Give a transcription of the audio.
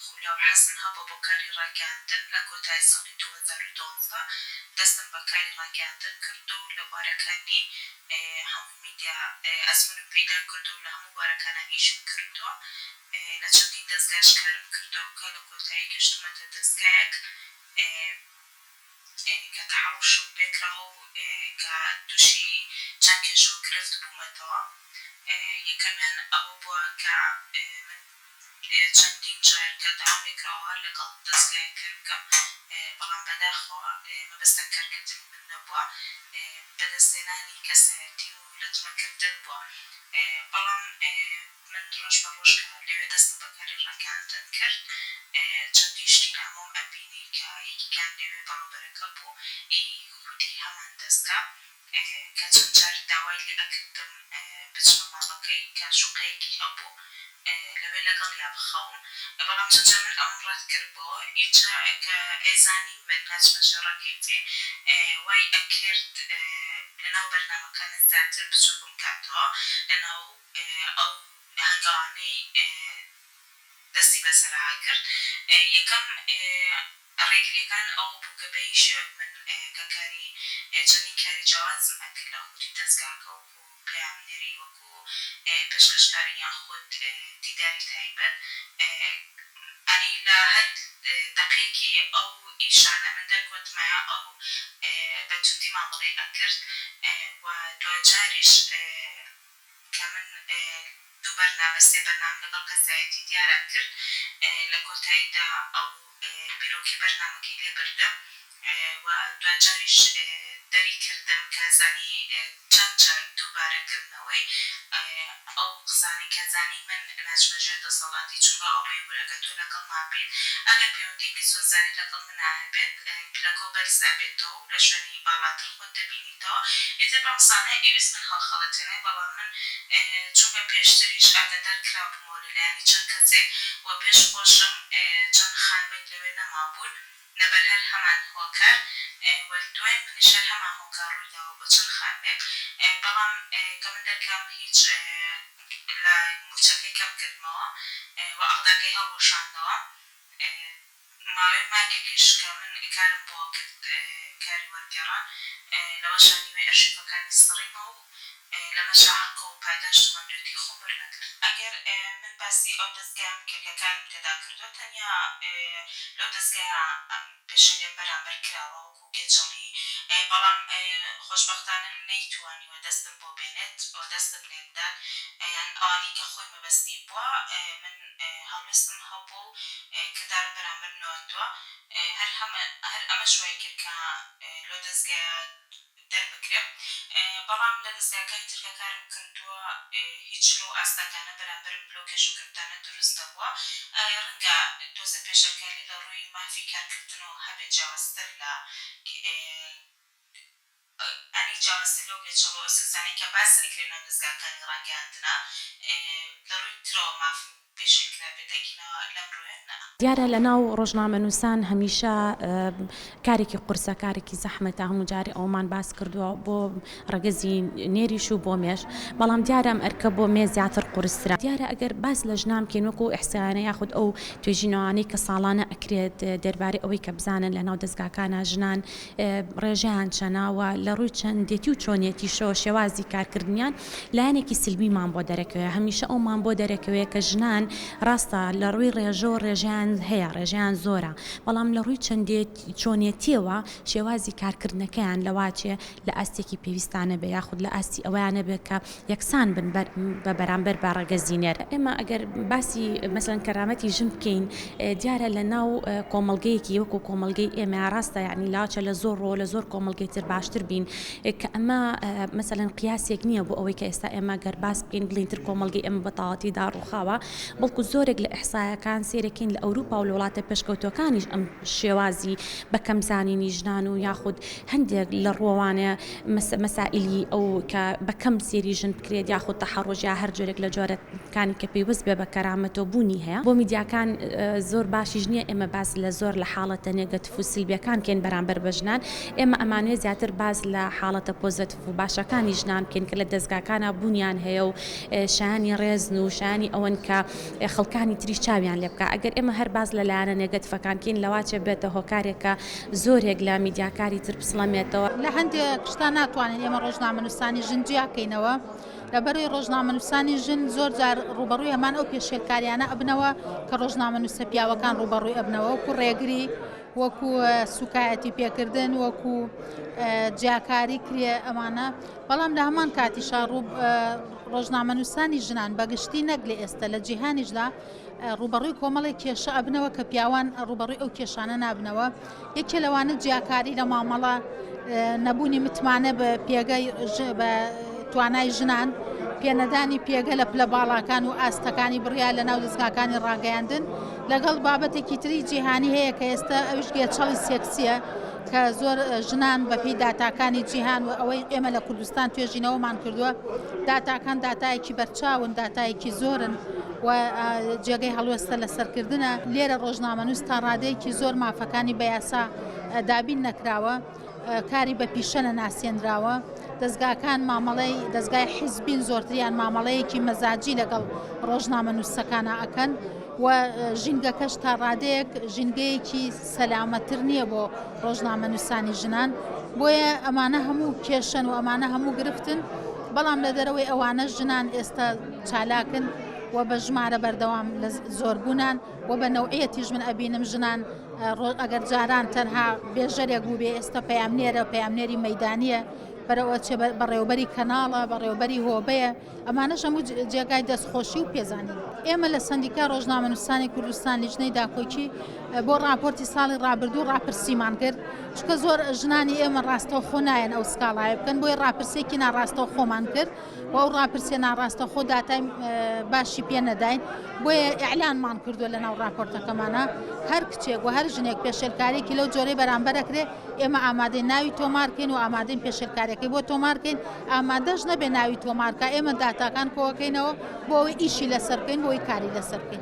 خولیا و حەزم هەبووە بۆ کاری ڕاگەیاندن، لە کۆتایی ساڵی 2012 دەستم بە کاری ڕاگەیاندن کرد و لە بوارەکانی هەمووی میدیا ئەزموونم پەیدا کردووە و لە هەموو بوارەکانا ئیشم کردووە، لە چەندین دەزگاش کارم کردووە کە لە کۆتایی گەشتوومەتە دەزگایەک کە تەحەڕوشم پێکراوە و کە تووشی چەند کێشە و گرفت بوومەتەوە، یەکەمیان ئەوە بووە کە من چەندین جار کە داوام لێکراوە لەگەڵ دەزگایەک کار بکەم، بەڵام بەداخەوە مەبەستیان کارکردنی من نەبووە، بەدەستهێنانی کەسایەتی و لەتمەکردن بووە، بەڵام من ڕۆژ بە ڕۆژ کە لەوێ دەستم بە کاری ڕاگەیاندن کرد، چەندین شتی نامۆم ئەبینی کە یەکێکیان لەوێ بەڕێوبەرەکە بوو ئی خودی هەمان دەزگا، کە چەند جار داوای لێ ئەکردم بچمە ماڵەکەی کە شوقەیەکی هەبوو لەوێ لەگەڵیا بخەوم، بەڵام چەند جار من ئەوم ڕەت کردبۆوە، ئینجا کە ئەیزانی من ناچمە ژێڕەکەیتی وای ئەکرد لەناو بەرنامەکانە زیاتر بچووکم کاتەوە لەناو ئەو هەنگاوانەی دەستی بەسەرا ئەگرت. یەکەم ڕێگریەکان ئەوە بوو کە بە هیچ شێوەیەک من کە کاری چەندین کاری جیاوازم ئەکرد لە خودی دەزگاکە وەکو پەیامنێری وەکو پێشکەشکاری یان خود دیداری تایبەت ئەنی لە هەر دەقەیەکی ئەو ئیشانە من دەرکەوتمایە ئەو بە توندی مامەڵەی ئەکرد و دواجاریش کە من دوو بەرنامە سێ بەرنامە لەگەڵ کەسایەتی دیارا کرد لە کۆتاییدا ئەو بیرۆکەی بەرنامەکەی لێ بردم و دواجاریش دەری کردم کە زانی چەند جار دووبارە کردنەوەی ئەو قسانەی کە زانی من ناچمە ژێر دەسەڵاتی چونکە ئەو ئەیوت ئەگەر تۆ لەگەڵمان بیت ئەگەر پەیوەندیەکی سۆزداری لەگەڵ منا هەبێت پلەکەو بەرز ئەبێتەوەو لە شوێنی باڵاتر خۆت دەبینیتەوە ئیتر بەم قسانە ئەیویست من هەڵخەڵەتێنێ بەڵام من چونکە پێشتریش ئاگادار کرابوومەوە لە لایەنی چەند کەسێک و پێش خۆشم چەند خانمێک لەوێ نەمابوون لەبەر هەر هەمان هۆکار و دوای منیش هەر هەمان هۆکار ڕووی داوە بۆ چەند خانمێک بەڵام کە من دەرکرام هیچ لە مووچەکەی کەم کردمەوە و عەقدەکەی هەڵوەشاندەوە. ماوەی مانگێکیش کە من کارم بۆ کرد کاری وەرگێڕان لەوەشا نیوەی ئەرشیفەکانی سڕیمەوە و لەمەشا حەق و پاداشت و ماندوێتی خۆم وەرنەگرت. ئەگەر من باسی ئەو دەزگایەم کرد کە کارم تێدا کردووە تەنیا لەو دەزگایە ئەم پێشێلیەم بەرامبەر کراوە وەکوو گێچەڵی بەڵام خۆشبەختانە نەیتوانیوە دەستم بۆ بێنێت و دەستم لێ بدات یان ئەوانەی کە خۆی مەبەستی بووە من هەڵوێستم هەبووە و کردارم بەرامبەر نواندووە، هەر هەر ئەمەش وای کرد کە لەو دەزگایە دەربکرێم، بەڵام لە دەزگاکانی تر کە کارم کردووە هیچ لەو ئاستەنگانە بەرامبەرم لەو کێشە و گرفتانە دروست نەبووە، ڕەنگە تۆزێ پێشێلکاری لە ڕووی مافی کارکردنەوە هەبێت جیاوازتر لە ئەنی جیاوازتر لەو گێچەڵ و ئەسوسانەی کە باس ئەکرێن ناو دەزگاکانی ڕاگەیاندنا لە ڕووی ترەوە مافم پێشێل کرابێت ئەگینا لەم ڕووە نا. دیارە لە ناو ڕۆژنامەنووسان هەمیشە کارێکی قورسە، کارێکی زەحمەتە، هەموو جارێ ئەوەمان باس کردووە بۆ ڕەگەزی نێریش و بۆ مێش، بەڵام دیارە ئەم ئەرکە بۆ مێ زیاتر قورسترە. دیارە ئەگەر باس لە ژنان بکەین وەکو ئەو ئیحسایانە یاخود ئەو توێژینەوانەی کە ساڵانە ئەکرێت دەربارەی ئەوەی کە بزانن لە ناو دەزگاکانا ژنان ڕێژەیان چەنە و لە ڕووی چەندێتی و چۆنیەتیشەوە شێوازی کارکردنیان لایەنێکی سلبیمان بۆ دەرەکەوێت هەمیشە ئەومان بۆ دەرەکەوێت کە ژنان ڕاستە لە ڕووی ڕێژەوە ڕێژەیان هەیە ڕێژەیان زۆرە بەڵام لە ڕووی چەندێتی چۆنیەتیەوە شێوازی کارکردنەکەیان لەواچێ لە ئاستێکی پێویستا نەبێ یاخود لە ئاستی ئەوەیا نەبێ کە یەکسان بن بە بەرامبەر بە ڕەگەزی نێر. ئێمە ئەگەر باسی مەسەلەن کەرامەتی ژن بکەین دیارە لە ناو کۆمەڵگەیەکی وەکو کۆمەڵگەی ئێمە ڕاستە یعنی لاچە لە زۆر ڕۆ لە زۆر کۆمەڵگەی تر باشتر بین کە ئەمە مەسەلەن قیاسێک نییە بۆ ئەوەی کە ئێستا ئێمە گەر باس بکەین بڵین تر کۆمەڵگەی ئێمە بە تەواوەتی داڕووخاوە بەڵکو زۆرێک لە ئیحسایەکان سەیرەکەین لە ئەوروپا و لە وڵاتە پێشکەوتووەکانیش ئەم شێوازی بە کەم زانینی ژنان و یاخود هەندێک لە ڕووەوانێ مەسائیلی ئەو کە بە کەم سێری ژن بکرێت یاخود تەحەڕوش یا هەر جۆرێک لە جۆرەکانی کە پەیوەست بێ بە کەرامەتەوە بوونی هەیە. بۆ میدیاکان زۆر باشیش نییە ئێمە باس لە زۆر لە حاڵەتە نێگەتف و سلبیەکان بکەین بەرامبەر بە ژنان، ئێمە ئەمانەوێ زیاتر باس لە حاڵەتە پۆزەتف و باشەکانی ژنان بکەین کە لە دەزگاکانا بوونیان هەیە و شایانی ڕێزن و شایانی ئەوەن کە خەڵکانی تریش چاویان لێ بکا. ئەگەر ئێمە هەر. هەر باس لە لایەنە نێگەتیفەکان کەین لەواچێ بێتە هۆکارێک کە زۆرێک لە میدیاکاری تر بسڵەمێتەوە. لە هەندێک شتا ناتوانین ئێمە ڕۆژنامەنووسانی ژن جیاکەینەوە، لەبەرئەوەی ڕۆژنامەنووسانی ژن زۆر جار ڕووبەڕووی هەمان ئەو پێشێلکاریانە ئەبنەوە کە ڕۆژنامەنووسە پیاوەکان ڕووبەڕووی ئەبنەوە وەکو ڕێگری، وەکو سوکایەتی پێکردن، وەکو جیاکاری کرێ ئەمانە، بەڵام لە هەمان کاتیشا ڕۆژنامەنووسانی ژنان بەگشتی نەک لە ئێستا لە جیهانیشدا ڕووبەڕووی کۆمەڵێک کێشە ئەبنەوە کە پیاوان ڕووبەڕووی ئەو کێشانە نابنەوە یەکێ لەوانە جیاکاری لە مامەڵە نەبوونی متمانە بە پێگەی بە توانای ژنان پێنەدانی پێگە لە پلە باڵاکان و ئاستەکانی بڕیار لە ناو دەزگاکانی ڕاگەیاندن لەگەڵ بابەتێکی تری جیهانی هەیە کە ئێستا ئەویش گێچەڵی سێکسیە کە زۆر ژنان بەپێی داتاکانی جیهان و ئەوەی ئێمە لە کوردستان توێژینەوەمان کردووە داتاکان داتایەکی بەرچاون داتایەکی زۆرن و جێگەی هەڵوێستە لەسەرکردنە لێرە ڕۆژنامەنووس تا ڕادەیەکی زۆر مافەکانی بە یاسا دابین نەکراوە کاری بە پیشە نەناسێنراوە دەزگاکان مامەڵەی دەزگای حیزبین زۆرتریان مامەڵەیەکی مەزاجی لەگەڵ ڕۆژنامەنووسەکانە ئەکەن و ژینگەکەش تا ڕادەیەک ژینگەیەکی سەلامەتتر نییە بۆ ڕۆژنامەنووسانی ژنان، بۆیە ئەمانە هەموو کێشەن و ئەمانە هەموو گرفتن، بەڵام لە دەرەوەی ئەوانەش ژنان ئێستا چالاکن و بە ژمارە بەردەوام لە زۆربوونان و بە نەوعیەتیش من ئەبینم ژنان ئەگەر جاران تەنها بێژەرێک بووبێ ئێستا پەیامنێرە، پەیامنێری مەیدانییە، بەرەو ئەچێ بەڕێوەبەری کەناڵە، بەڕێوەبەری هۆبەیە. ئەمانەش هەموو جێگای دەستخۆشی و پێزانینن. ئێمە لە سەندیکای ڕۆژنامەنووسانی کوردستان لیژنەی داکۆکی بۆ ڕاپۆرتی ساڵی ڕابردوو ڕاپرسیمان کرد، چونکە زۆر ژنانی ئێمە ڕاستەوخۆ نایەن ئەو سکاڵایە بکەن، بۆیە ڕاپرسییەکی ناڕاستەوخۆمان کرد و ئەو ڕاپرسیە ناڕاستەوخۆ داتای باشی پێ نەداین، بۆیە ئیعلانمان کردووە لەناو ڕاپۆرتەکەمانا هەر کچێک و هەر ژنێک پێشێلکارییەکی لەو جۆرەی بەرامبەر ئەکرێ ئێمە ئامادەین ناوی تۆمار کەین و ئامادەین پێشێلکاریەکەی بۆ تۆمار کەین، ئامادەش نەبێ ناوی تۆمار کا ئێمە داتاکان کۆئەکەینەوە بۆ ئەوەی ئیشی لەسەر بکەین بۆ ئەوەی کاری لەسەر بکەین.